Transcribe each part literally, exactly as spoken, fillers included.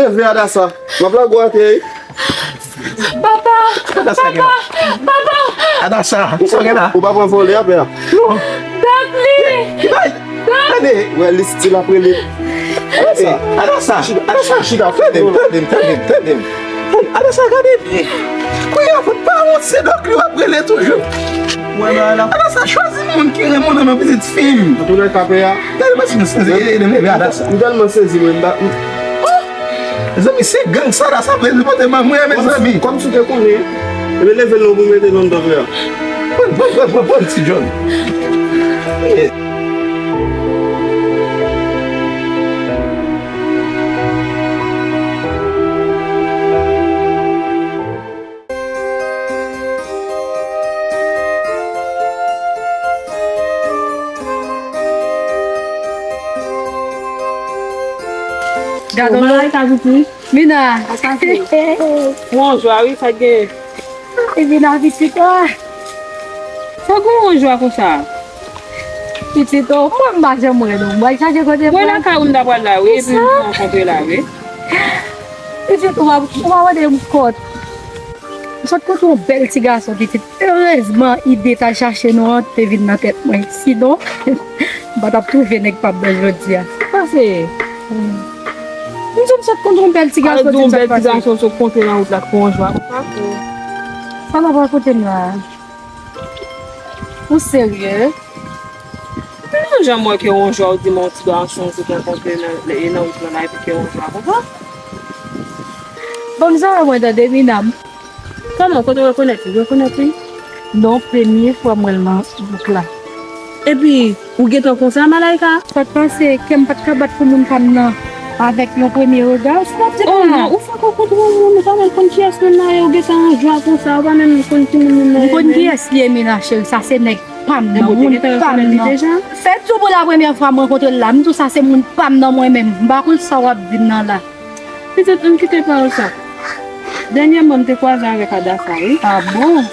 Leve, Adasa. M ap lage w atè, wi. Papa! Adasa, papa! Papa! Adasa, sa w gen la? Ou pa pran vòlè a, pè a? Non. Dòk li! Ki bay? Dòk! Tande, wè li stil ap rele. Adasa, Adasa, Adasa, chita, tande m, tande m, tande m, tande m. Adasa, gade. Kounye a, fout pa wont, se Dòk li w ap rele toujou. Adasa, chwazi moun ki renmen w nan men pitit fi m. Antoulèka, pè a. Gade, mwen, si nou sezi, ede m leve Adasa. M tèlman sezi, mwen, m pa, m, Mezanmi, se gang sa la, sa vle di pote ban mwen, mezanmi. Kòmsi w te konnen, ebyen leve l non pou mete l anndan vè a. Pran, pran, pran, pran, pran ti John. Gade yon Malaika pitit. Mina. Sa k pase? Ou an jwa wi, sa k gen? E Mina pitit, ah. Sa w gen yon jwa konsa? Pitit, oh, mwen m pa janm wè non. Mwen chache kote mwen. Mwen lakay ou m ta pral la wi, epi m rankontre la wi. Pitit, ou pa, ou pa mande m kont. M sot kontre yon bèl ti gason ki te, erezman ide t al chache nou an te vin nan tèt mwen. Sinon, m pa t ap twouve nèg p ap bèl jodi a. Sa k pase? M di w m sot kontre yon bèl ti gason, di m sa k pase. Al di yon bèl ti gason w sot kontre nan wout la, k fè yon jwa konsa pou. Sa w ap rakonte m la? Ou serye? M pa janm wè ke yon jwa w di m yon ti gason w sot rankontre nan, nan wout lan la, epi ke yon jwa konsa. Bon, m sa wè mwen tande, Mina. Kòman, kote w rekonèt li? W rekonèt li? Non, premye fwa m wè l nan wout la. Epi, ou gentan konsa, Malaika? Sa k pase, kè m pa t ka bat pou moun pa m nan. Avèk yon premye rega, ou se pa t di. Oh non, ou fè kò kont ou, ou pa menm konn kiyès moun nan ye, ou gentan an jwa konsa, ou pa menm konn ki moun moun nan ye menm. M konn kiyès li ye, Mina cheri, sa se nèg pa m nan, moun pa m nan. Fè di w pou la premyè fwa m rankontre l la, m di w sa se moun pa m nan mwen menm, m pa konn sa w ap di m nan la. Pitit, ann kite pawòl sa. Dènyèman, m te kwaze avèk Adasa, wi. Ah bon?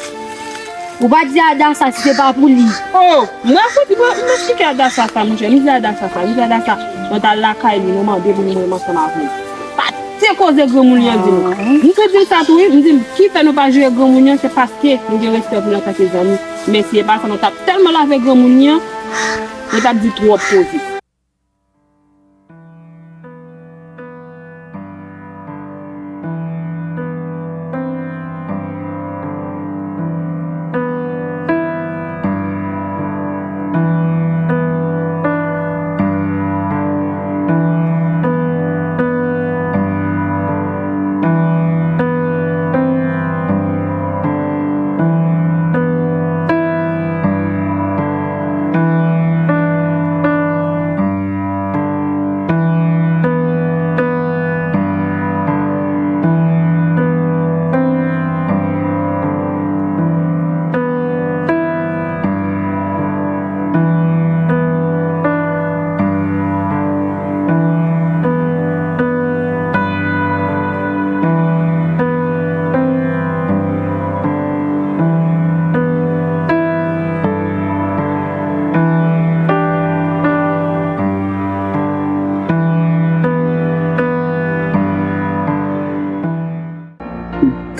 Ou pa di Adasa si se pa pou li. Oh, mwen fout, mwen, m esplike Adasa sa, monchè. M di Adasa sa, m di Adasa, mwen t al lakay li, nou mande pou nou menm ansanm avè l. Pa te koze granmoun li an di nou. Ah. M te di l sa tou, wi. M di l, ki fè nou pa jere granmoun li an, se paske nou gen respè pou li antanke zanmi. Men si se pa sa, nou t ap tèlman lave granmoun li an, nou t ap di twòp koze.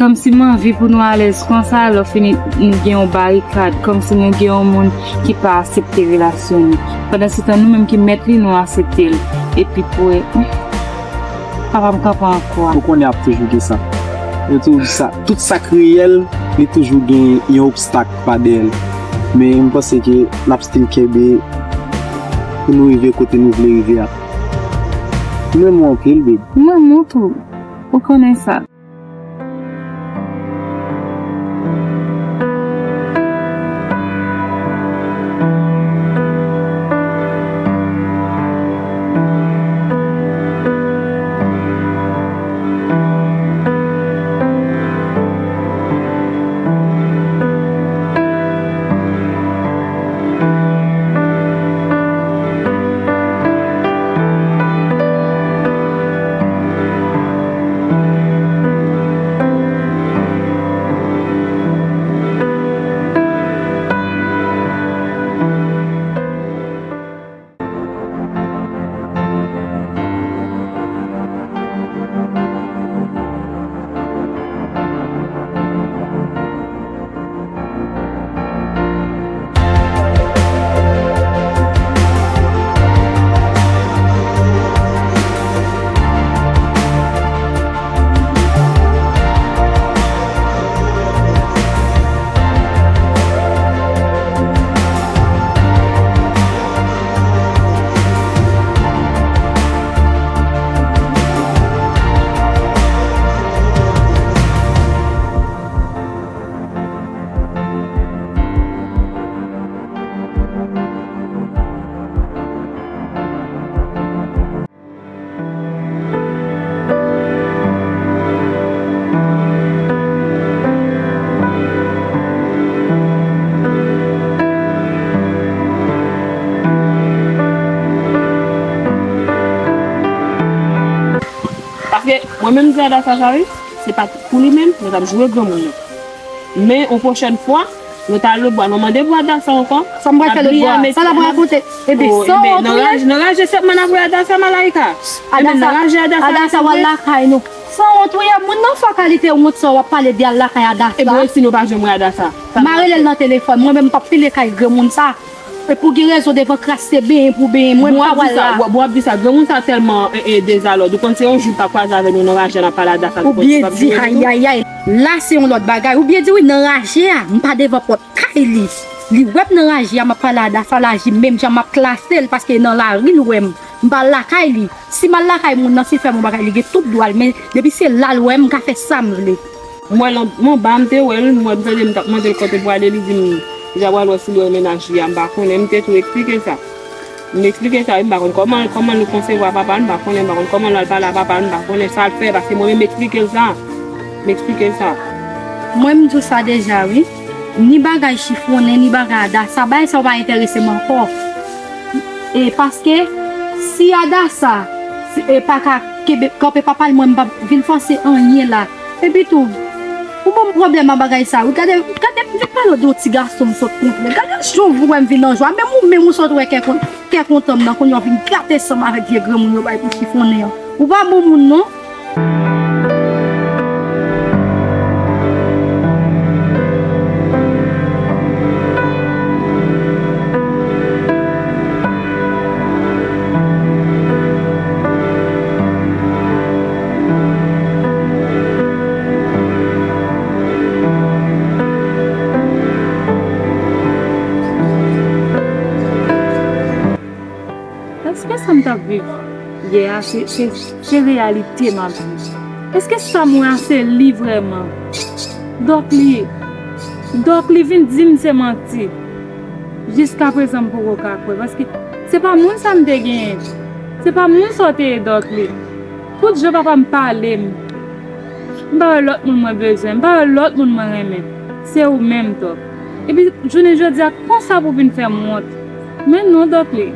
Kòmsi m anvi pou nou alèz konsa, lè fini nou gen yon barikad, kòmsi nou gen yon moun ki pa aksepte relasyon nou. Pandansetan, nou menm ki mèt li, nou aksepte l. Epi pou, papa m kanpe ankò a. Ou konnen ap toujou gen sa. Yo toujou di sa. Tout sa k reyèl, li toujou gen yon obstak pa dèyè l. Men m panse ke n ap still kenbe pou nou rive kote nou vle rive a. M renmen w anpil, babe. M renmen w tou. Ou konnen sa. Mwen menm m di Adasa sa wi, se pa t pou li menm, mwen t ap joure granmoun nan. Men, yon pwochèn fwa, nou t al lòtbò, nou mande pou Adasa ankò. Sa m pral fè lòtbò a? Sa l ap rakonte? Ebyen, sanwont ou ye. Nan raje sèlman n ap wè Adasa, Malaika. Ebyen, nan raje Adasa, Adasa, w al lakay nou. Sanwont ou ye, moun nan fè kalite wont sa w ap pale de al lakay Adasa. Ebyen, si nou pa janm wè Adasa. M a rele l nan telefòn, mwen menm m p ap file kay granmoun sa. E pou gen rezon devan kras se benyen pou benyen, mwen m pa pral la. Bon, w ap di sa, granmoun sa tèlman, e, e, dezalòd. Ou konn se yon jou l pa kwaze avè nou nan raje a, n ap pale Adasa, li konn se p ap joure nou tou. Ou byen di, ayayay. La se yon lòt bagay. Ou byen di wi, nan raje a, m pa devan pòt kay li. Li wè m nan raje a, m ap pale Adasa, l aji menm jan m ap klase l, paske nan lari l wè m. M pa al lakay li. Si m al lakay moun nan, si l fè m yon bagay, li gen tout dwa l, men depi se la l wè m, m ka fè sa m vle. M wè l an, m anba, m te wè l, m wè m tande m t ap mande l kote l prale, li di m, li ta pral wè si l wè mennaj li a, m pa konnen, m te tou eksplike l sa. M eksplike l sa, wi, m pa konn kòman, kòman l konsevwa papa l, m pa konnen, m pa konn kòman l al pale a papa l, m pa konnen sa l fè, paske mwen menm m eksplike l sa. M eksplike l sa. Mwen m di w sa deja, wi. Ni bagay chifonnen, ni bagay Adasa, bagay sa yo pa enterese m ankò. E paske si Adasa, si, e pa ka kenbe, kanpe papa l, mwen m p ap vin fòse anyen la. Epi tou, ou ban m pwoblèm a bagay sa, wi. Gade, gade, m vin pale w de yon ti gason m sot kontre. Gade jan w wè m vin nan jwa. Menm ou menm ou sot wè kè kon-, kè kontan m nan, kounye a w vin gate san m avèk vye granmoun yo bay pou chifonnen an. Ou pa bon moun, non. Èske sa m t ap viv yè a, se, se, se reyalite m ap viv? Èske sa m wè a se li vrèman? Dòk li, Dòk li vin di m se manti. Jiskaprezan m poko ka kwè, paske se pa moun sa m te genyen. Se pa moun sa w te ye, Dòk li. Tout jan papa m pale m, m pa wè lòt moun mwen bezwen, m pa wè lòt moun mwen renmen. Se ou menm, Dòk. Epi, jounen jodi a, konsa pou vin fè m wont. Men non, Dòk li,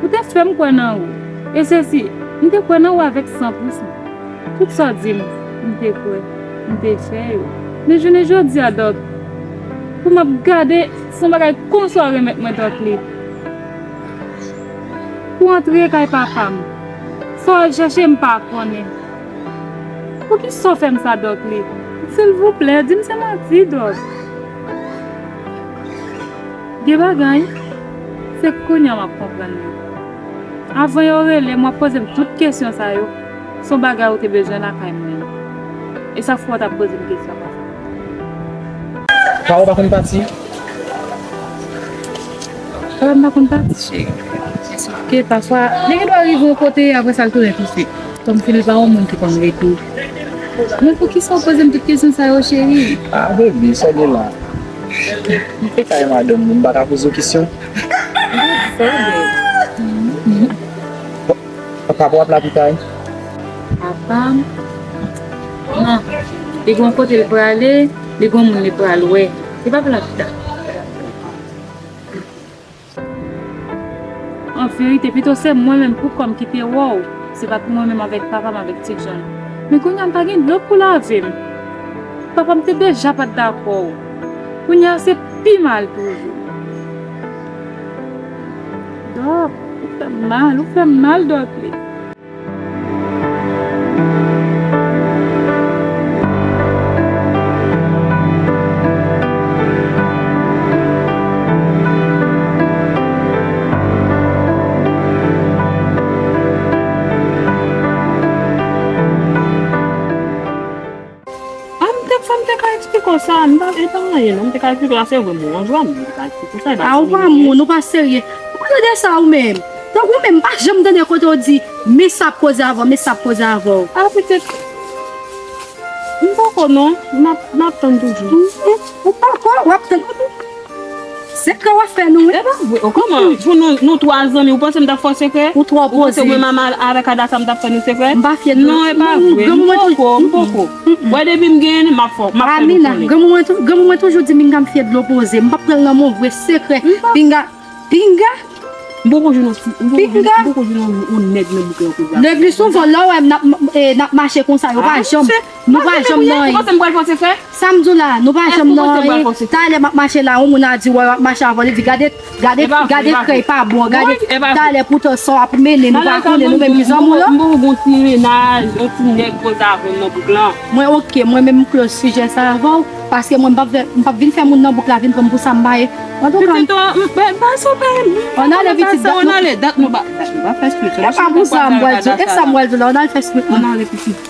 ou te fè m kwè nan ou. E se si, m te kwè nan ou avèk san pou san. Tout sa w di m, m te kwè, m te fè yo. Men jounen jodi a, Dòk, pou m ap gade, se yon bagay konsa w remèt mwen, Dòk li. Pou antre kay papa m, sa w al chèche m pa konnen. Poukisa w fè m sa, Dòk li? Silvouplè, di m se manti, Dòk. Gen bagay, se kounye a m ap konprann li. Avan yo rele m, w ap poze m tout kesyon sa yo. Se yon bagay ou te bezwen lakay mwen. E sa fè w t ap poze m kesyon konsa. Papa w pa konn pati? Papa m pa konn pati, cheri. Ke pafwa, li gen dwa rive yon kote, apre sa, l tounen touswit. Kòmsi li pa yon moun ki konn rete. Men poukisa w poze m tout kesyon sa yo, cheri? Ah, baby, sa gen la? M te kay madanm mwen, m pa ka poze w kesyon. Sa w vle? Papa w ap lapitay? Papa m? Non. Li gen yon kote l prale, li gen yon moun li pral wè. Li p ap lapitay. An verite, pito se mwen menm pou kò m ki te wè w. Se pa t mwen menm avèk papa m avèk ti John. Men kounye a m pa gen dlo pou lave m. Papa m te deja pa t dakò. Kounye a se pi mal toujou. Dòk, ou fè m mal, ou fè m mal, Dòk li. A, m te, sa m te ka eksplike w sa, m pa, e pa anyen non, m te ka eksplike w sa, se vre, m wè w an jwa, m te ka eksplike w sa, e pa ti moun. A, ou pa moun, ou pa serye. Ou pa tande sa ou menm. Donk ou menm, m pa janm tande kote w di, men sa ap koze avè w, men sa ap koze avè w. A, petèt, m poko non, m ap, m ap tann toujou. Ou, ou, ou poko, w ap tann. Sekrè w ap fè nou, wi. E pa vre. O, kòman? Pou nou, nou twa zanmi, ou panse m t ap fè w sekrè? Ou twò poze. Ou panse mwen menm avèk Adasa m t ap fè nou sekrè? M pa fyè de ou. Non, e pa vre. M poko, m poko. Wè, depi m genyen, m ap fè, m ap fè nou konnen. Amina, granmoun mwen tou-, granmoun mwen toujou di m, pinga m fyè dlo poze. M p ap pran l nan men w vre, sekrè. Pinga, pinga. M poko jwenn yon ti, m poko jwenn, m poko jwenn yon, yon nèg nan bouk la ankò. Nèg li souvan, lè w wè m n ap, m, e, n ap mache konsa, yo pa janm, nou pa janm nan anyen. Ou panse m pral fè se fè? Sa m di w la, nou pa janm nan anyen. Talè m ap mache la, yon moun a di, wè, m ap mache avè w, li di, gade, gade, gade krèy pa bon, gade, talè poutan sa w ap mennen, nou pa konnen, nou menm ki zanmi w yo. M poko gon ti mennaj, yon ti nèg koze avè m nan bouk la. Mwen, oke, mwen menm m close sijè sa avè w, paske mwen m p ap fè, m p ap vin fè moun nan bouk la vin pran m pou sa m pa ye. Antouka, pitit, m, m, m pa sou pè, m, ann ale, pitit, dat nou, ann ale, dat nou pa, dat nou pa fè street. E pa pou sa m pral di w, e sa m pral di w la, ann al fè street, non. Ann ale, pitit.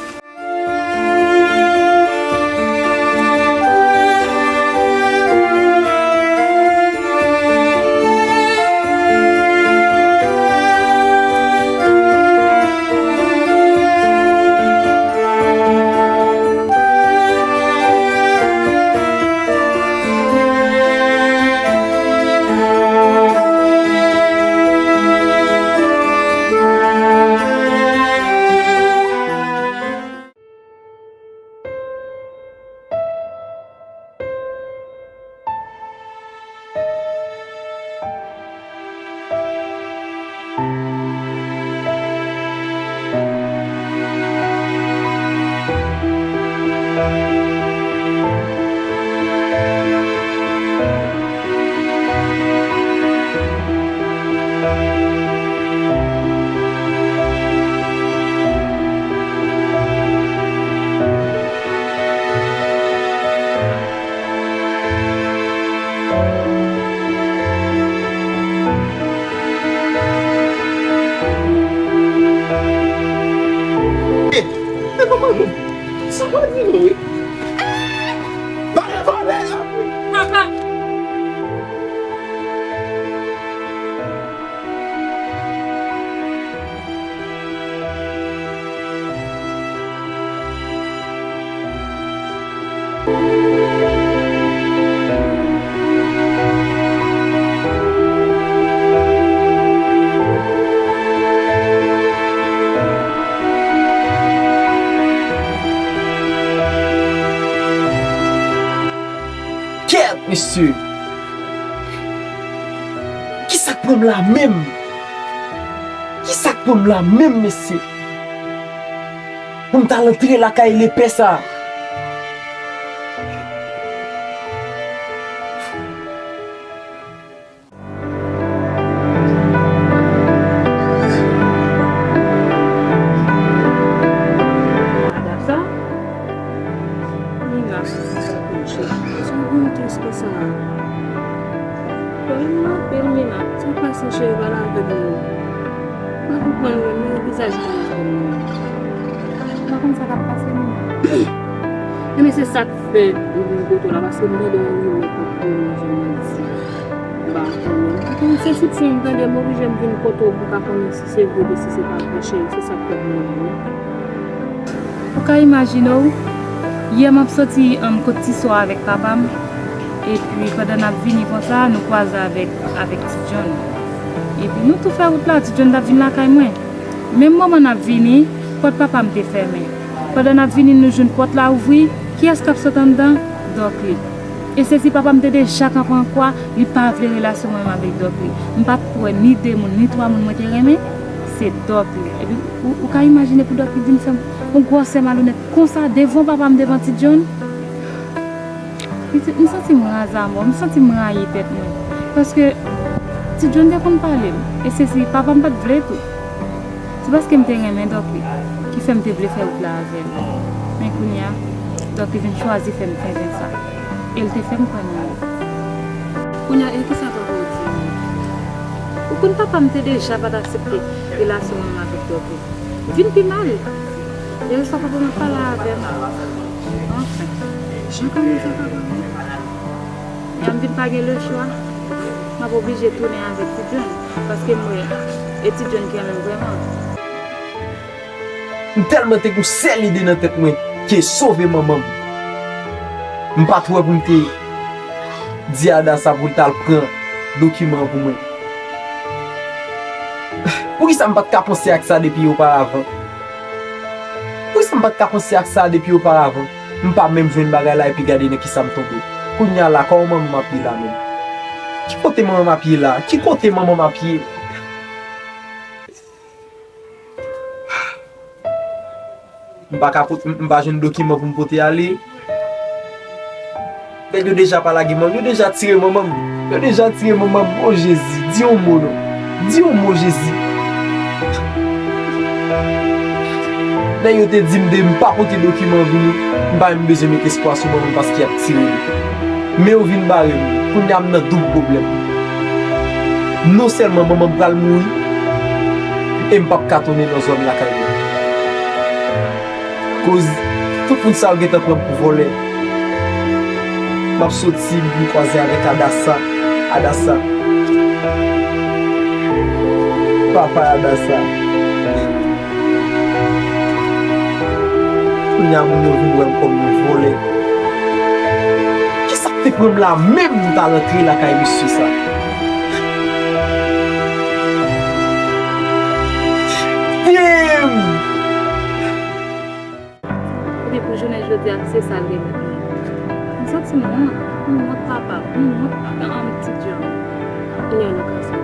Sa pa di nou, wi. Papa! Kèt, mesye! Kisa k pran m la menm? Kisa k pran m la menm, mesye? Pou m t al antre lakay lepè sa. Mina, sa konn chè. Sa konn tris konsa. Pwoblèm nan anpil, Mina. Sa k pase, cheri, pale avè m non. M pa konprann mwen, men vizaj mwen la konn mwen. M pa konn sa k ap pase, Mina. Ebyen, se sa k fè m vin kote w la, paske m tande yon rimè k ap kouri nan zòn nan isi. M pa konnen. M pa konn se sipsyon m tande, m oblije m vin kote w pou m ka konnen si se vre oubyen si se pa vre, cheri. Se sa k fè m vin la, wi. Ou ka imajine w, yè m ap soti, um, kot Ti Sò avèk papa m, epi pandan n ap vini konsa, nou kwaze avèk, avèk Ti John. Epi nou tou fè wout la, Ti John t ap vin lakay mwen. Menm moman n ap vini, pòt papa m te fèmen. Pandan n ap vini, nou jwenn pòt la ouvri, kiyès k ap sot anndan? Dòkli. E se si papa m te deja kanpe an kwa, li pa vle relasyon mwen menm avèk Dòkli. M pa t kwè ni de moun, ni twa moun mwen te renmen, se Dòkli. Epi, ou, ou ka imajine pou Dòkli vin fè m yon gwosè malonèt konsa devan papa m, devan Ti John? Pitit, m santi m raz amò, m santi m rayi tèt mwen. Paske Ti John te konn pale m, e se si papa m pa t vle tou. Se paske m te renmen Dòkli ki fè m te vle fè wout la avè l. Men kounye a, Dòkli vin chwazi fè m tenten sa. E l te fè m kwè nan li. Kounye a, e kisa papa w di? Ou konn papa m te deja pa t aksepte relasyon mwen avèk Dòkli. Vin pi mal. Yè swa papa m ap pale avè m. Anfen, jan kòmanse papa m. Yè m vin pa gen lechwa. M ap oblije tounen avèk Ti John. Paske m wè, e Ti John ki renmen m vrèman. M tèlman te gen yon sèl ide nan tèt mwen, ke sove manman m. M pa t wè pou m te di Ada sa pou l t al pran dokiman an pou mwen. Poukisa m pa t ka panse ak sa depi oparavan? Poukisa m pa t ka panse ak sa depi oparavan? M pa menm jwenn bagay la epi gade nan kisa m tonbe. Kounye a la, kòman manman m ap ye la menm? Ki kote manman m ap ye la? Ki kote manman m ap ye? M pa ka pot-, m, m pa jwenn dokiman pou m pote ale. Nèg yo deja pa lage manman m, yo deja tire manman m. Yo deja tire manman m. O Jezi, di yon mo non. Di yon mo, Jezi. Nèg yo te di m de m pa pote dokiman vini, m pa menm bezwen met espwa sou manman m paske y ap tire li. Men yo vin bare m. Kounye a m nan doub pwoblèm. Non sèlman manman m pral mouri, e m p ap ka tounen nan zòn lakay mwen. Koz tout moun sa yo gentan pran m pou vòlè. M ap soti, m vin kwaze avèk Adasa. Adasa. Papa Adasa. Kounye a moun yo vin wè m kòm yon vòlè. Kisa k te pran m la menm m t al antre lakay mesye sa? Damn! Epi pou jounen jodi a, se sa l remèt mwen. M santi m wont, m wont papa m, m wont, um, ti John. Kounye a nan klas mwen.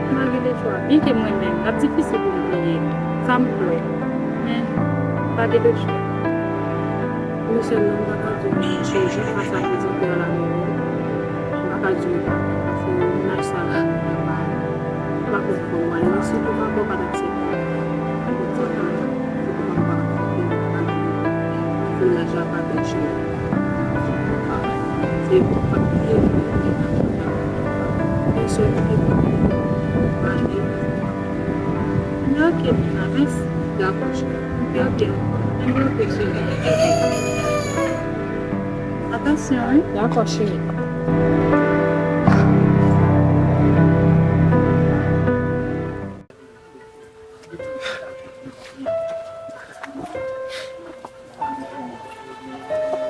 M pa gen lechwa. Byenke mwen menm, l ap difisil pou m priye. Sa m kwè. Men, m pa gen lechwa. Mwen sèlman, m pa ka di w mwen chonje fas a prezante a la mèri. M pa ka di w m pa kwè, paske menaj sa la, m pa, m pa konn kòman l ye, sitou pa bò pa t aksepte. Mwen di sa, sitou pa bò pa t aksepte, m pa ka di w. Mennaj la pa bèl cheri. Se pa byen. Yon sèl fi. Mwen di, ok, Nina, mèsi. Dakò, cheri. Ok, ok. Mwen di, ok, cheri. Atansyon, wi. Dakò, cheri.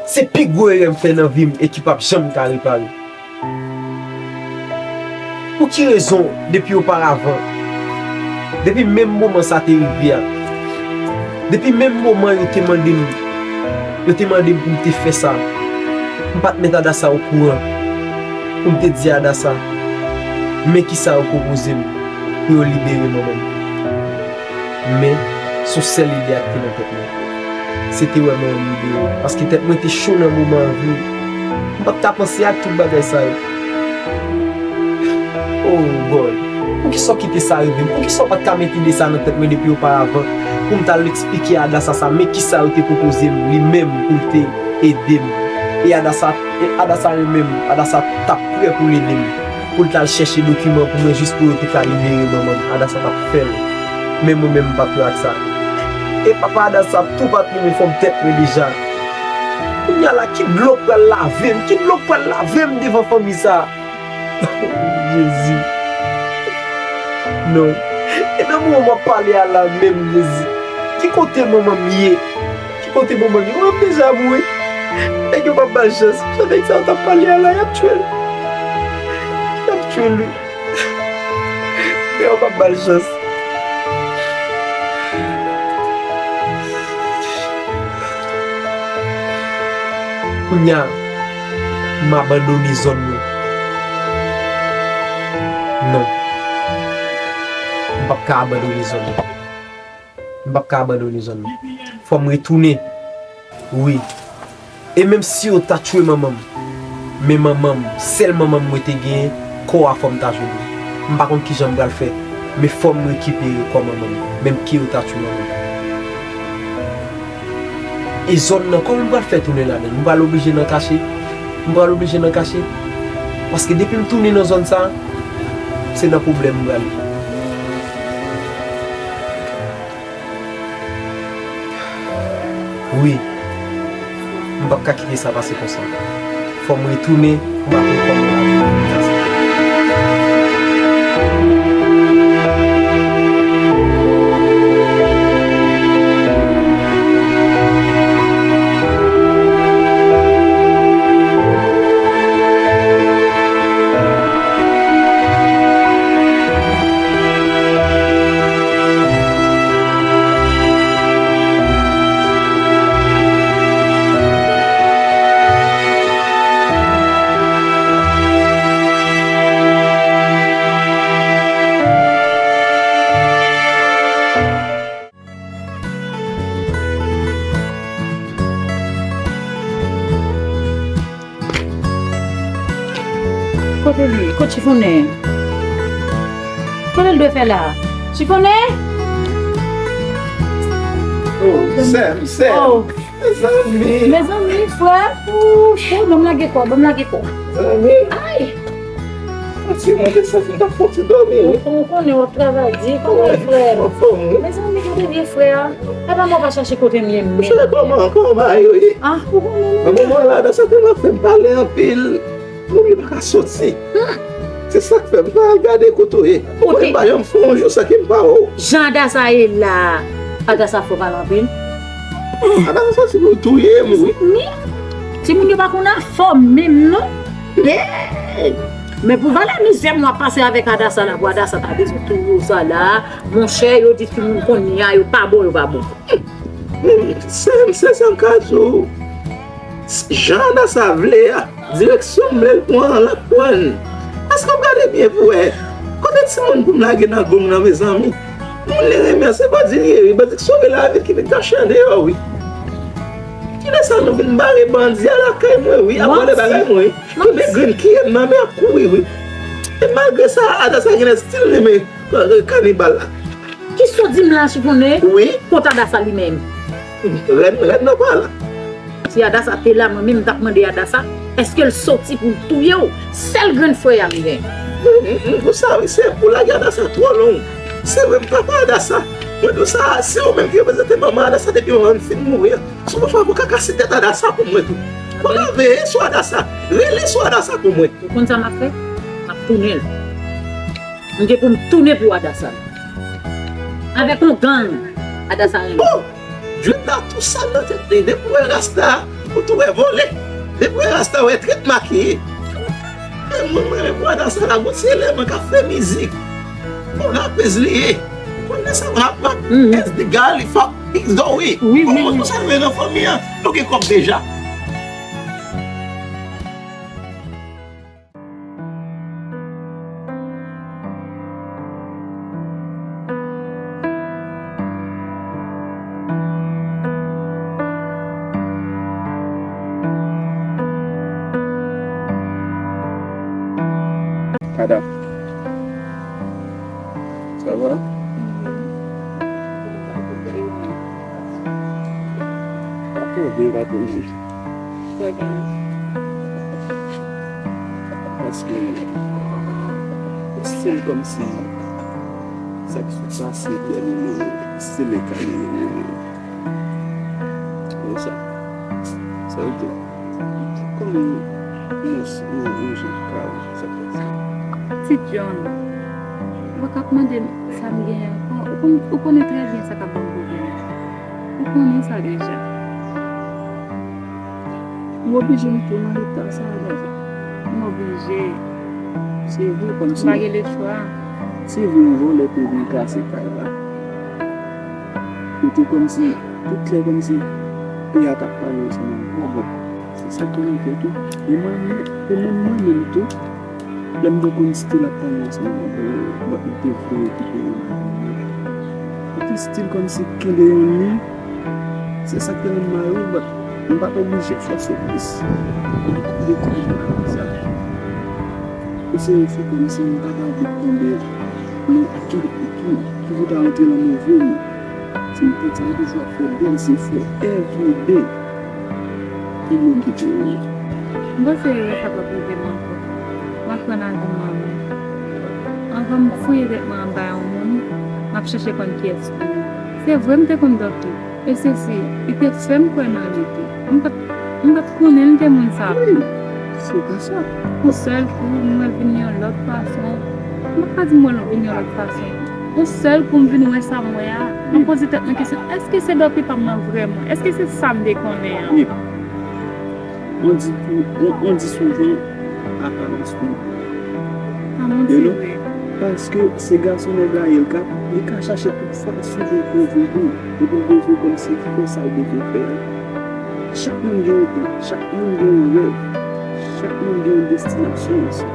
Se pi gwo erè m fè nan vi m e ki p ap janm ka repare. Pou ki rezon, depi oparavan, depi menm moman sa te rive a, depi menm moman yo te mande m, yo te mande m pou m te fè sa, m pa t met Adasa okouran, pou m te di Adasa, men kisa yo pwopoze m pou yo libere manman m. Men, se yon sèl ide a ki te nan tèt mwen. Se te wè mwen libere. Paske tèt mwen te cho nan moman an vre. M pa t ka panse ak tout bagay sa yo. Oh God. Poukisa w kite sa rive m? Poukisa w pa t ka met ide sa nan tèt mwen depi oparavan? Pou m t al eksplike Adasa sa, men kisa yo te pwopoze m, li menm, pou l te ede m. E Adasa, e Adasa li menm, Adasa t ap prè pou l ede m. Pou l t al chèche dokiman pou mwen jis pou yo te ka libere manman m. Adasa t ap fè l. Men mwen menm m pa t prè ak sa. E papa Adasa tou pa t renmen fòm tèt mwen deja. Kounye a la, ki dlo k pral lave m? Ki dlo k pral lave m devan fanmi sa? Jezi. Non. E nan moman m ap pale a la menm, Jezi. Ki kote manman m ye? Ki kote manman m ye? Manman m deja mouri. Nèg yo p ap ba l chans. Jan nèg sa yo t ap pale a la, y ap tchwe l. Y ap tchwe l, wi. Nèg yo p ap ba l chans. Kounye a, m abandone zòn nan. Non. M p ap ka abandone zòn nan. M p ap ka abandone zòn nan. Fò m retounen. Wi. E menm si yo ta tchwe manman m, men manman m, sèl manman m mwen te genyen, kò a fò m ta jwenn li. M pa konn kijan m pral fè, men fò m rekipere kò manman m, menm ke yo ta tchwe manman m. E zòn nan, kòman m pral fè tounen ladan l? M pral oblije nan kache? M pral oblije nan kache? Paske depi m tounen nan zòn sa, se nan pwoblèm m prale. Wi. M p ap ka kite sa pase konsa. Fò m retounen pou m aprann kòman lavi. Chifonnen. Kote l dwe fè la? Chifonnen? Oh, sè m, sè m. Oh, Mezanmi. Mezanmi, frè. Ou ban m lage kò, ban m lage kò. Mezanmi. Ay! Foti mwen te santi m t ap foti dòmi wi. Ou konnen w ap travay di, kòman frè? Anfòm wi. Mezanmi, gade vye frè a. Epa mwen pa chache kote m ye menm. Chè kòman, kòman bagay yo ye? Ah, ou konnen. Nan moman la, Adasa te nan fè m pale anpil. Mwen pa ka soti. Se sa k fè m pa al gade kote w ye. Ou konnen m pa janm fè yon jou san ke m pa wè w. Jan Adasa ye la. Adasa fò pale anpil. Adasa soti pou l touye m wi. Timoun yo pa konn afò menm non. Men pou valè mizè m w ap pase avèk Adasa la, pou Adasa ta bezwen touye w sa la, monchè, yo di timoun kounye a yo pa bon, yo pa bon. Se se sa m ka di w. Jan Adasa vle a, direksyon m vle l pran an, l ap pran l. Èske w ap gade byen pou wè? Kote timoun pou m lage nan gong nan, mezanmi? Moun li renmen an, se bandi li ye wi. Bandi k sove lavi l ki vin kache andeyò wi. Kilè sa nou vin bare bandi a lakay mwen wi, ap vòlè bagay mwen wi. Kenbe grenn kiyè m nan men ap kouri wi. E malgre sa, Adasa genlè still renmen kanibal la. Kisa w di m la, Chifonnen? Wi. Kont Adasa li menm. Rèd, rèd nan pa la. Si Adasa te la, mwen menm m t ap mande Adasa, èske l soti pou l touye w? Sèl grenn frè a m gen. Ou sa wi, se pou lage Adasa twò long. Se vre m papa Adasa. Mwen di w sa, se ou menm ki reprezante manman Adasa depi manman m fin mouri an. Si w pa fè pou kakase tèt Adasa pou mwen tou. Fò w ka veye sou Adasa. Rele sou Adasa pou mwen. Ou konn sa m ap fè? M ap tounen l. M gen pou m tounen pou Adasa. Avèk yon gang, Adasa renmen. Oh! Djwèt la tou sal nan tèt li. Depi w wè rasta, ou tou wè vòlè. Depi w wè rasta, w wè trèt makiye. E mwen, mwen, mwen, Adasa la, gon ti elèman k ap fè mizik. Bon, rapèz li ye. Ou konn sa, rap, rap, S D Gali, Fab, X Dory. Wi, wi, Bon, wi. Tout sa nou ye nan fanmi an, nou gen kòb deja. Ada, sa va? Apa byen pa toujou? Paske se kòmsi sa k sot pase dènye yo, se le ka li ye. Konsa. Sa yo te. Kòman yon, yon, yon jan ka sa pase? Ti John, ou pa ka ap mande m sa m genyen ankò. Ou konn, ou konnen trè byen sa k ap ban m pwoblèm. Ou konnen sa deja. M oblije mete w nan eta sa a, Gaza. M oblije. Se vre kòmsi. M pa gen lechwa. Se vre yon vòlè te vin kase kay la. Kote kòmsi, tout lè kòmsi, peyi a t ap pale ansanm ak gwo bòk. Se sa k rive tou. E mwen menm, e menm mwen menm tou, lè m te konn still ap pale ansanm ak gwo bòk, li te vle okipe yon bagay. Li te still kòmsi kenbe yon liy. Se sa k te rann m mare, but m pa t oblije fòse plis. Li te kouvri sa. Ou se yon fi kòmsi m pa ta vle tonbe nan ki, ki, ki pou ta antre nan move men. Se yon tèt sa m toujou ap fè bèl zefò everyday pou m okipe yo. M panse erè sa p ap rive m ankò. M aprann a di manman. Anvan m fouye tèt mwen anba yon moun, m ap chèche konn kiyès pou li. Se vre m te konn dòk li. E sesi, li te fè m kwè nan li tou. M pa t, m pa t konnen l te moun sa tou. Se konsa. Yon sèl kou, m wè l vin yon lòt fason. M pa ka di m wè l vin yon lòt fason. Yon sèl kou, m vin wè sa m wè a. M ap poze tèt mwen kesyon, èske se dòk li pa m nan vrèman? Èske se sa m te konnen an? Wi. On dit, on, on dit souvent, aparans twonpe. You know? Paske se gason nèg la ye, l ka, li ka chache tout fason pou l pwouve tou. Epi l bezwen kòmsi fè sa l bezwen fè a. Chak moun gen yon plan, chak moun gen yon rèv, chak moun gen yon destinasyon osi.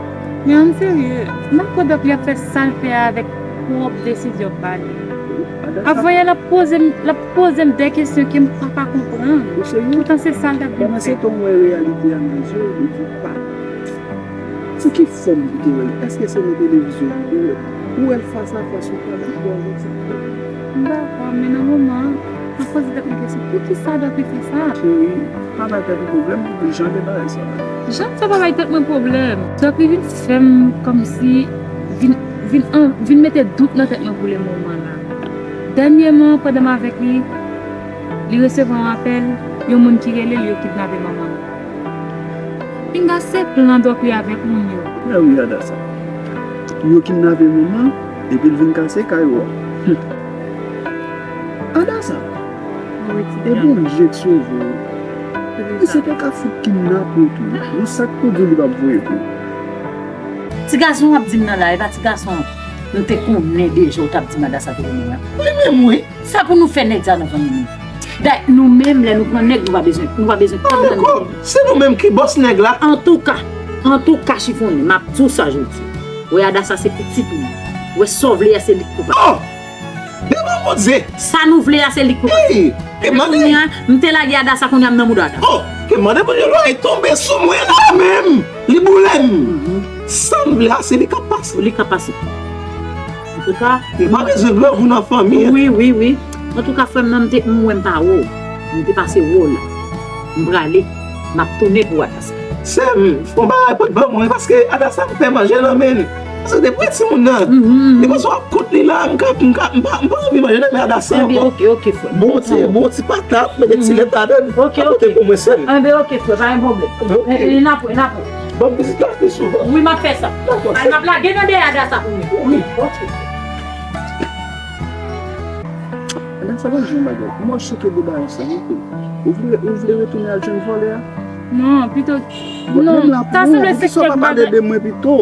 Men ann serye, m pa kwè dòk li ap fè sa l fè a avèk pwòp desizyon pa li. Ap voye l ap poze m, l ap poze m de kesyon ke m pa ka konprann. Poutan se sa l t ap vin fè. Pandan se tan w wè reyalite a nan zye w, ou di pa. Sou ki fòm ou te wè l? Èske se nan televizyon ou te wè l? Ou wè l fas a fas, ou pale, ou wè l. M dakò, men nan moman an, m ap poze tèt mwen kesyon, poukisa Dòk li fè sa? Cheri, pa bay tèt ou pwoblèm pou jan de bagay sa. Jan sa pa bay tèt mwen pwoblèm. Dòk li vin fè m kòmsi, vin, vin, an, vin mete dout nan tèt mwen pou le moman la. Dènyèman, pandan m avèk li, li resevwa yon apèl, yon moun ki rele l, yo kidnape manman l. Pinga se plan Dòk li avèk moun yo. Mè wi, Adasa. Yo kidnape manman, epi l vin kase kay ou a. Adasa, epi w oblije k sove w. Misye te ka fout kidnape w tou. Yon sak pou di w li p ap voye pou ou. Ti gason w ap di m nan la, e pa ti gason nou te konnen deja w t ap di m Adasa te konnen an. Li menm wi. Sa pou nou fè nèg sa nan fanmi nou. Dayè, nou menm, lè nou pran nèg, nou pa bezwen, nou pa bezwen kòb nan men. Se nou menm ki bòs nèg la. Antouka, antouka, chifonnen, m ap di w sa jodi. Wè Adasa se pitit ou. Wè sa w vle a, se li k koupab. Oh! Devan Bondye! Sa nou vle a, se li k koupab. Hey! Ebyen kounye a, m te lage Adasa, kounye a m nan mouda Adasa. Oh! Ke mande Bondye lwa e tonbe sou mwen la menm. Li boule m. Sa m vle a, se li k ap pase. Li k ap pase. Antouka, nou pa bezwen grangou nan fanmi an. Wi, wi, wi. Antouka, frè m nan, m te, m wè m pa wè w. M te pase wè w la. M prale. M ap tounen pou Adasa. Sè m, fè yon bagay pou t ban mwen, paske Adasa m pè manje nan men l. Paske depi timoun nan, depi sou ap kout li la, m ka, m ka, m pa, m pa anvi manje nan men Adasa ankò. Enben, oke, oke, frè m. Bon ti, bon ti patat, mete ti lèt ladan l. Oke, oke. Pote pou mwen, sè m. Enben, oke, frè, pa gen pwoblèm. Oke. E, e, n ap wè, n ap wè. Ban m vizite l pi souvan. Wi, m ap fè sa. Dakò, sè m. Ay, m ap lage nan dèyè Adasa pou mwen. Wi. Oke. Adasa, ban m di w yon bagay. Mwen choke de bagay sa, wi. Ou vle, ou vle retounen al jwenn vòlè a? Non, pito, non, ta sanble se kèk bagay.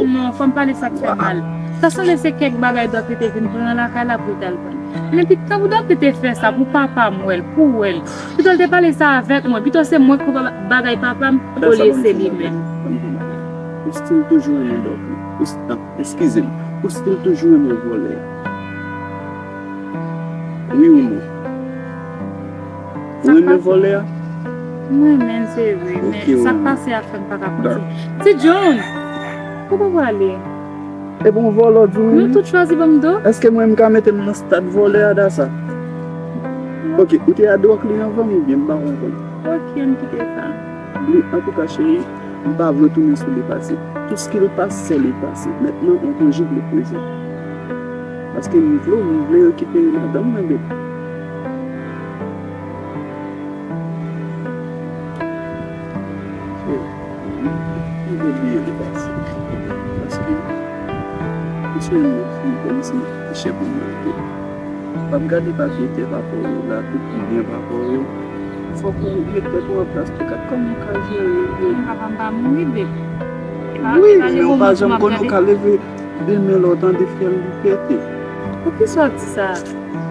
Non, fò m pale sa k fè mal. Ta sanble se kèk bagay Dòk li te vin pran lakay la pou l t al pran. Men pi, tanpri Dòk li te fè sa pou papa m wè l, pou w wè l. Pito l te pale sa avèk mwen, pito se mwen k pou ba-, bagay papa m, olye se li menm. Ou still toujou renmen Dòk li. Ou st-, eskize m. Ou still toujou renmen vòlè a. Wi ou non? Ou renmen vòlè a? M renmen l, se vre, men sa k pase a fè m pa ka kontinye. Ti John! Kote w prale? Epi yon vòlè w di w renmen? Nou tout chwazi ban m do. Èske mwen m ka mete m nan stad vòlè a, Adasa? Oke, ou te a Dòk li anvan m oubyen m pa konprann? Oke, ann kite sa. Li, antouka, cheri, m pa vle tounen sou le pase. Tout ce qui le passé, c'est le passé. Maintenant, on conjugue le présent. Paske m vle w, m vle rekipere madanm mwen, bebe. M vle bliye le pase. Paske, m se yon moun ki kòmsi chè pou mwen tou. W ap gade papye tè papa w yo la, tout byen papa w yo. Fòk ou met tèt ou an plas pou gad kòman w ka jere yo. Papa m pa mouri, bebe. Wi, men ou pa janm konn ou ka leve demen lè w tande fyèl li pete. Poukisa w ap di sa?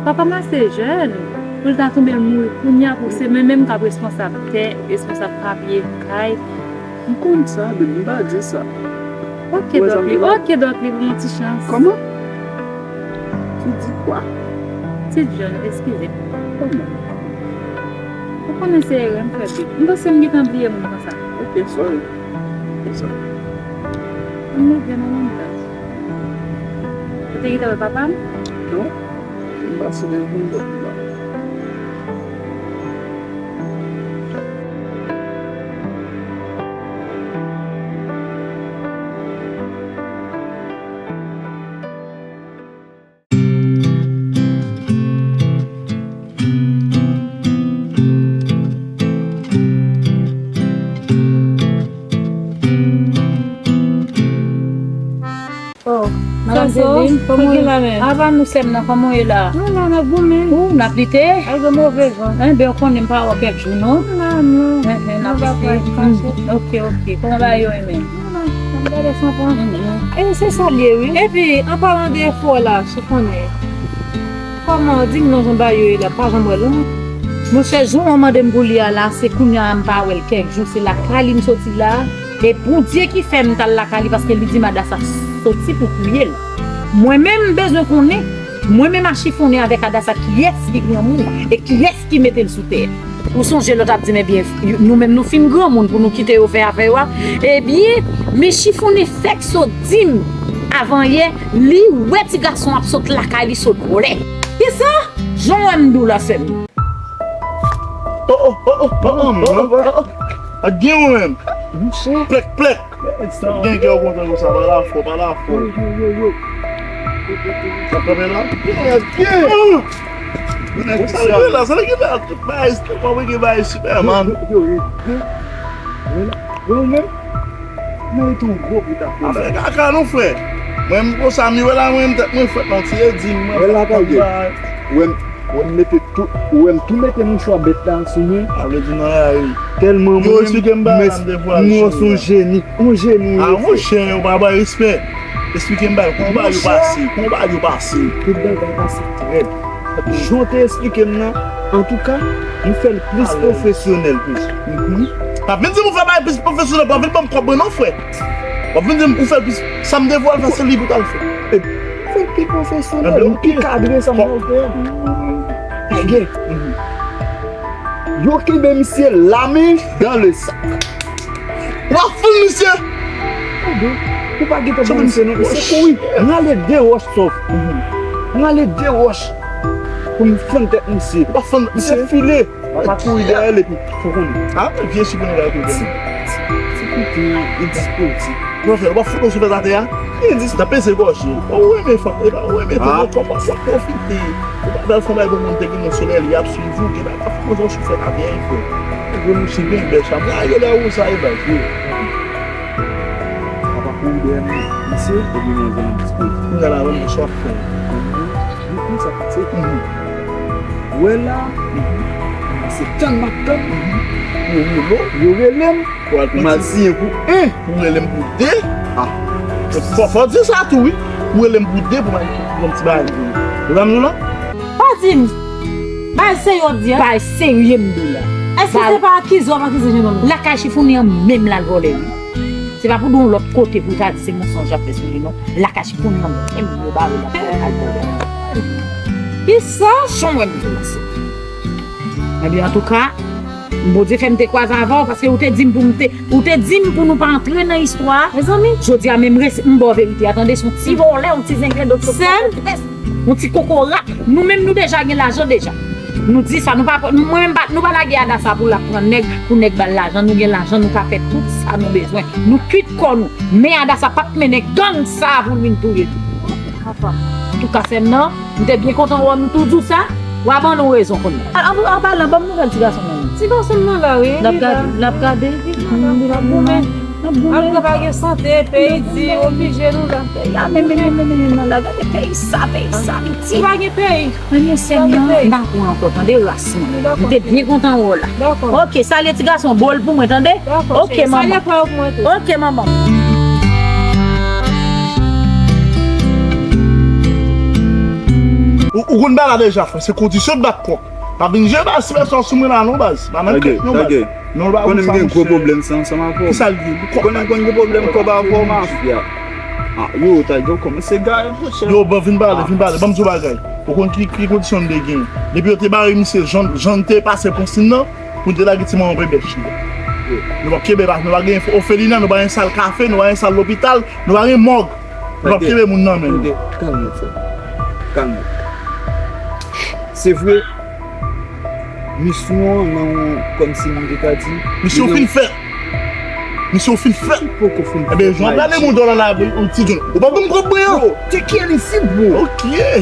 Papa m ase jèn pou l ta tonbe l mouri kounye a pou se mwen menm k ap responsab tè, responsab papye, kay. M konn sa, men m pa di sa. Oke, Dòk li, oke, Dòk li, ban m yon ti chans. Kòman? Tu dis quoi? Ti John, eskize m. Kòman? Ou konnen se erè m fè, bebe. M panse m gentan bliye moun konsa. Oke, sorry. Oke, sorry. Ann leve nan menm tan. Ou te gentan wè papa m? Non. M pase nan yon lòt la. Oh, Madam Soso, Zéline, kòman w ye? Apa nou sè m nan, kòman w ye la? Nou la, n ap goumen. Ou, n ap lite? Ak de move van. Enben, ou konnen m pa wè w kèk jou, non? M la, non. Enben, n ap lite. Oke, oke. Kòman bagay yo ye menm? M la, n ap gade san pran. E se sa l ye, wi. Epi, an palan de efò la, si w konnen. Kòman, di m non, jan bagay yo ye la, pa janm wè l, non? Monchè, jan w mande m pou li a la, se kounye a m pa wè l kèk jou, se lakay li m soti la. E Bondye ki fè m t al lakay li, paske li di m Adasa soti pou touye l. Mwen menm, m bezwen konnen, mwen menm a chifonnen avèk Adasa, kiyès ki granmoun e kiyès ki mete l sou tè. Ou sonje lòt ap di m, ebyen, nou menm nou fin granmoun pou nou kite yo fè afè yo a. Ebyen, men chifonnen fèk sot di m avan yè, li wè ti gason ap sot lakay li sot vòlè. Kisa? Jan w wè m di w la, sè m. Oh, oh, oh, oh, oh, oh, oh, oh. Ak gen ou menm. Monchè. Plèk, plèk. Gen kè w kontan konsa, pa la fò, pa la fò. Yo, yo, yo, yo. Sa kanpe la? Gen, gen. Sa gen la, sa gen la, tout bagay, tout bagay, gen bagay Superman. Yo, yo, yo, yo. Wè la, wè ou menm? Mwen rete yon gwo bout ak ou la. Afè kaka non, frè. Mwen, m konsa, m wè la, mwen, m tèt mwen frèt nan ti e di m, mwen. Wè la, pa gen. Wè m, wè m mete tout, wè m tou mete mouchwa bèt la sou mwen. A vle di nan lari. Tèlman mwen, mwen se yon jeni. Yon jeni. A, monchè, yo pa bay respè. Esplike m bagay, kòman bagay yo pase? Kòman bagay yo pase? Tout bagay pase trè byen. Jan w te esplike m nan, antouka, m fè l plis pwofesyonèl plis. Mhm. Pa vin di m ou fè bagay plis pwofesyonèl, pa vin ban m kòb mwen non, frè. W ap vin di m ou fè l plis, sa m te voye al fè, se li pou t al fè. E, fè l pi pwofesyonèl, ou pi kadre sa m voye al fè. Ebyen, yo kenbe misye la men dans le sac. W ap fout misye. Ou pa gentan ban misye non, misye kouri. M rale de wòch sòf. M rale de wòch pou m fann tèt misye. Misye file. Papa kouri dèyè l epi fò konnen. A, vye chifonnen la kouri. Ti, ti, ti pitit endispoze. Mwen fè, w ap fout nou sou fèt atè a? Endispoze. T ap peze gòj li. Ou renmen fanm, e pa ou renmen tèt ou, kòmanse ap pwofite. Ou pa bèl fanm ay bon moun te gen nan solèy, li ap swiv ou, gen bagay ap fout nou sou fèt atè a, frè. Ou vle mouche byen bèl cham. Ay, yo lè ou sa, e bèl, frè. Papa kouri dèyè m, misye, epi mwen zòn endispoze. Kounye a la, mwen sou ap fè. Li konn sa pase. Wè la, se tann m ap tann. Yo rele w. Yo rele m. Pou al pran ti. M al siyen pou en. Ou rele m pou de. A. Fò, fò di sa tou, wi. Ou rele m pou de pou m al pran ti bagay pou ou. Ou tann nou la? Pa di m. Bagay serye w ap di a? Bagay serye m di w la. Èske se pa akize w ap akize jennonm nan? Lakay chifonnen an menm l al vòlè, wi. Se pa pou di yon lòt kote pou l ta di se mansonj y ap fè sou li, non. Lakay chifonnen an menm yo bare l ap fè al vòlè. Kisa? Jan w wè m di w la, sè. Ebyen, antouka, Bondye fè m te kwaze avè w, paske ou te di m pou m te, ou te di m pou nou pa antre nan istwa a. Mezanmi. Jodi a menm resi, m ba w verite a, tande, se yon ti vòlè, yon ti zenglendo, sè m. Yon ti kokorat. Nou menm nou deja gen lajan deja. Nou di sa, nou pa, nou, mwen menm pa, nou pa lage Adasa pou l ap pran nèg, pou nèg ba l lajan, nou gen lajan, nou ka fè tout sa nou bezwen. Nou kwit kò nou. Men Adasa p ap mennen gang sa a pou l vin touye nou. Antouka, sè m nan, m te byen kontan wè w, m tou di w sa, w a ban nou rezon kounye a. An, an, an palan, ban m nouvèl ti gason nan. Ti gason m nan la, wi, li la. L ap gade, l ap gade. Li la, l ap goumen. Antouka, pa gen sante, peyi di, oblije nou la. Peyi a, men, men, men, men, men, men, la, gade peyi sa, peyi sa, Ayiti. Si pa gen peyi. Premye sèn nan, m pa pou ankò, tande, ras mwen. M te byen kontan wè w la. Dakò. Ok, salye ti gason, bo l pou mwen, tande? Dakò, cheri. Ok, manman. Salye frè w pou mwen tou. Ok, manman. Ou, ou konn bagay la deja, frè. Se kondisyon k bat kòk. Pa vin jwe baz, ti bèswa sou mwen la, non, baz. Pa nan kèk, non, baz. Non, l pa konn sa, monchè. Konnen m gen gwo pwoblèm sa ansanm avè w. Kisa l ye? Konnen m konn gen pwoblèm kòb avè w, mafya. A, yo, ta gen kòmanse gaye, monchè. Yo, bon, vin pale, vin pale. Ban m di w bagay. Ou konn ki, ki kondisyon m te gen. Depi yo te bare misye, jan, jan te pase konsiy nan, pou n te lage ti manman bèbèch li. Nou p ap kenbe, nou pa gen ofelina, nou pa gen sal kafe, nou pa gen sal lopital, nou pa gen mòg. Nou p ap kenbe moun nan men nou. Tande, kalme, frè. Kalme. Se vre, misyon an nan yon, kòmsi m te ka di, misyon fin fèt. Misyon fin fèt. Poko fin fèt. Ebyen, jan w ap gade moun dòlè la, yon ti jen. Ou pa konn kòb mwen an? Yo, te kiyè li si, bro. Ok.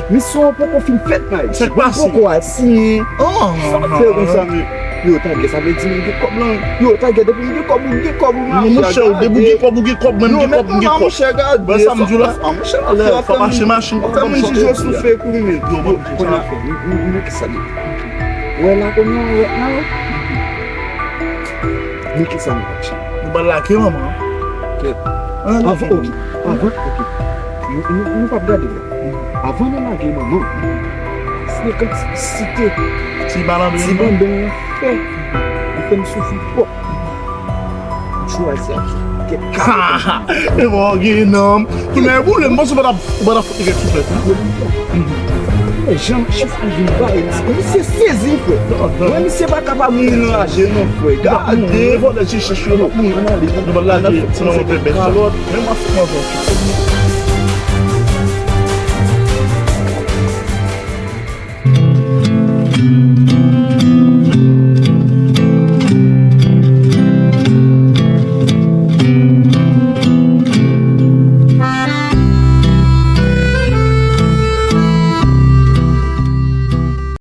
Misyon an poko fin fèt, man. Sa k pase? Poko al siyen. Sa k fè konsa, men? Yo, ta gen, sa vle di m gen kòb lan. Yo, ta gen, depi m gen kòb, ou gen kòb, ou mache. Non, monchè, depi w gen kòb, ou gen kòb, mwen m gen kòb, m gen kòb. Wè sa m di w la? Fò m achte machin pou m chante. Yo, bon, sa fè. Men kisa li. Wè la kounye a, wè la. Men kisa nou pral fè? Nou pral lage manman an. Avan, ok. Avan, ok. Nou, nou, nou p ap gade la. Avan nou lage manman an, se kantite ti malandren an fè. Li fè m soufri twòp. M chwazi ap kèk kare. E bon, gen nanm. Tou lè boule, m panse w pa t ap, w pa t ap fout li kèk souflèt, wi. Men jan misye pa vin bay, misye sezi, frè. Mwen, misye pa kapab mouri nan raje, non, frè. Gade. Vòlè, je chèche yo, nou pral lage, se nan yon bèbèt. Men mwen fè mwen.